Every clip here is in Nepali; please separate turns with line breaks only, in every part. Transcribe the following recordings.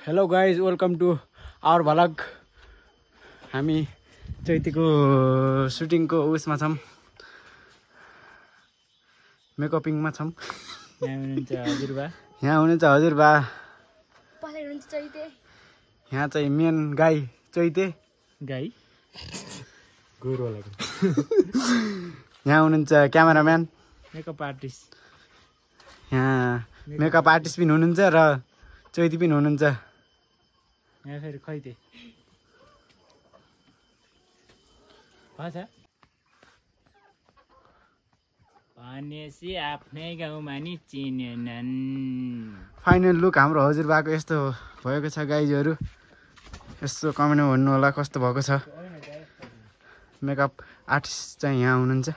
Hello guys, welcome to our vlog. हामी चैतीको सुटिङको उसमा छौँ, मेकअपिङमा छौँ। यहाँ हुनुहुन्छ हजुरबा। यहाँ चाहिँ मेन गाई चैते गाई गोरुवाला। यहाँ हुनुहुन्छ क्यामेराम्यान, मेकअप आर्टिस्ट। यहाँ मेकअप आर्टिस्ट पनि हुनुहुन्छ र चैती पनि हुनुहुन्छ। यहाँ फेरि खैते
भनेपछि आफ्नै गाउँमा नि चिनेनन्।
फाइनल लुक हाम्रो हजुरबाको यस्तो भएको छ गाइजहरू। यस्तो कमेन्टमा भन्नु होला कस्तो भएको छ। मेकअप आर्टिस्ट चाहिँ यहाँ हुनुहुन्छ।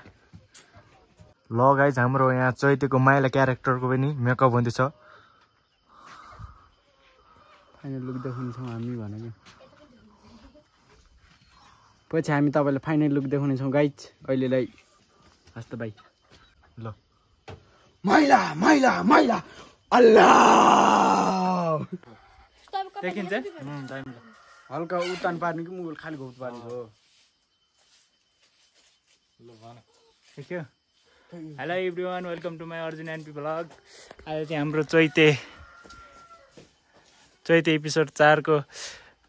ल गाइज, हाम्रो यहाँ चैतेको माइला क्यारेक्टरको पनि मेकअप हुँदैछ।
फाइनल लुक देखाउनेछौँ हामी भनेको। पछि हामी तपाईँलाई फाइनल लुक देखाउनेछौँ गाइज। अहिलेलाई हस्त बाई।
ल
माइला माइला माइला अल्लाह
देखिन्छ
हल्का उतान पार्ने कि मुगल खाली घोट पार्ने हो।
देखियो। Hello everyone, welcome to my Arjun NP vlog. आज चाहिँ हाम्रो चैते एपिसोड 4 को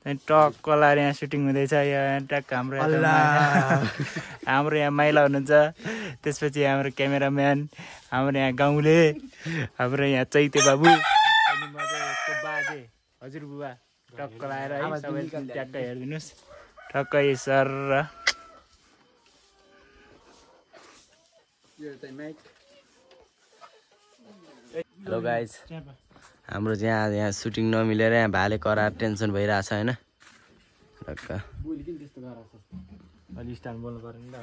टक्क लाएर यहाँ सुटिङ हुँदैछ। यहाँ टक्क हाम्रो यहाँ माइला हुनुहुन्छ। त्यसपछि हाम्रो क्यामेराम्यान, हाम्रो यहाँ गाउँले, हाम्रो यहाँ चैते बाबु, अनि म चाहिँ यसको बाजे हजुरबुबा। टक्क लाएर है सबैले ट्याक्क हेरिदिनुहोस्। टक्क सर।
हेलो गाइज, हाम्रो चाहिँ यहाँ सुटिङ नमिलेर यहाँ भाले करार टेन्सन भइरहेछ होइन।
अलि स्टाइल बोल्नु पर्यो नि त।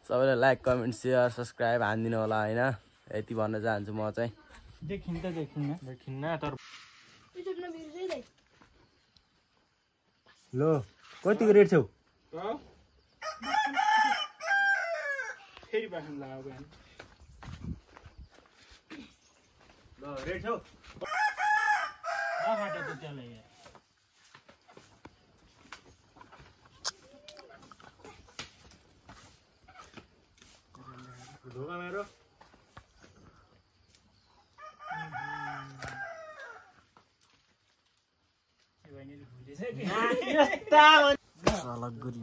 सबैलाई लाइक कमेन्ट सेयर सब्सक्राइब हानिदिनु होला होइन। यति भन्न चाहन्छु म चाहिँ।
देखिन्न तर
ल कतिको रेट छौ?
फेरि बाख्नु लगाएको ल रेट छौ नफाटा त त्यसलाई। ढोका मेरो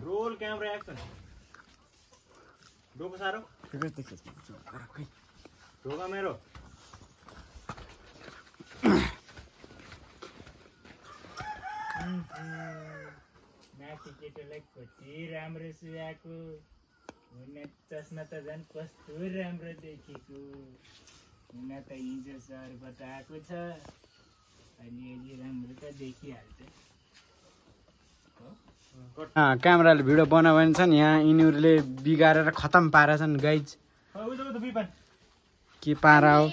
रोल क्यामेरा एक्सन। ढोका सारो ढोका मेरो माथि केटोलाई कति राम्रो सुहाएको हुन। चस्मा त झन् कस्तो राम्रो देखेको हुन। त हिजो सहरबाट आएको छ, अलिअलि राम्रो त देखिहाल्छ।
क्यामेराले भिडियो बनायो भने छन् यहाँ यिनीहरूले बिगारेर खतम पारेछन् गाइज। के पारा हो।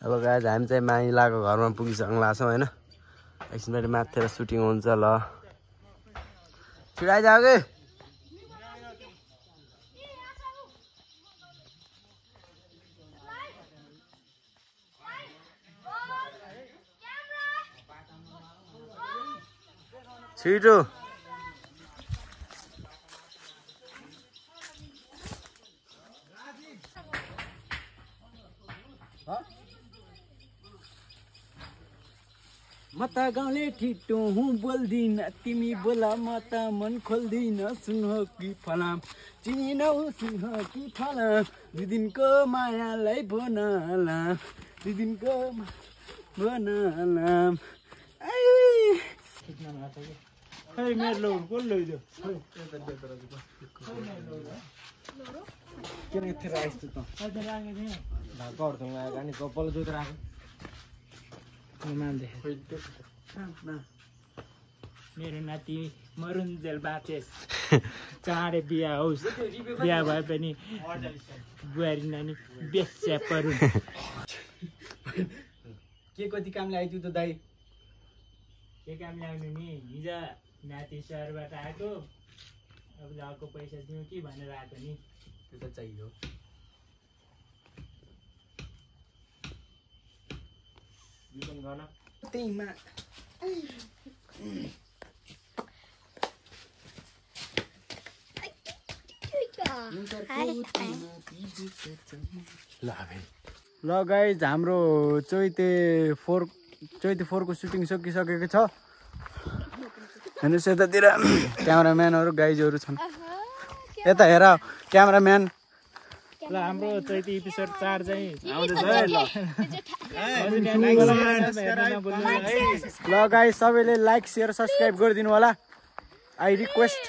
अब गाइज हामी चाहिँ माइलाको घरमा पुगिसक्नु लाग्छौँ होइन। एकछिनबाट माथितिर सुटिङ हुन्छ। ल छिराइजाऊ कि छिटो।
म त गाउँले ठिटो हुँ बोल्दिन, तिमी बोला म त मन खोल्दिन। सुन कि फलाम चिनिनौ, सुन कि फलाम दुई दिनको मायालाई बनाला, दुई दिनको बनालाम।
मेरो लौर को लैजाऊ मेरो नाति मरुन्जेल बाँचेस्, चाँडै बिहा होस्। बिहा भए पनि बुहारी नानी बेस्या परुन्।
के कति कामले आइदियो त दाइ?
के काम ल्याउनु नि, हिजो नाति सहरबाट आएको, अब लगको पैसा दिउँ कि भनेर आएको नि।
त्यो त चाहियो।
बिजन गर्न
त्यहीमा ल गाइज हाम्रो चैते 4 को सुटिङ सकिसकेको छ हेर्नुहोस् यतातिर क्यामेराम्यानहरू गाइजहरू छन् यता हेर क्यामेराम्यान
ल हाम्रो चैती एपिसोड 4 चाहिँ आउँदैछ
ल गाइज सबैले लाइक शेयर सब्सक्राइब गरिदिनु होला आई रिक्वेस्ट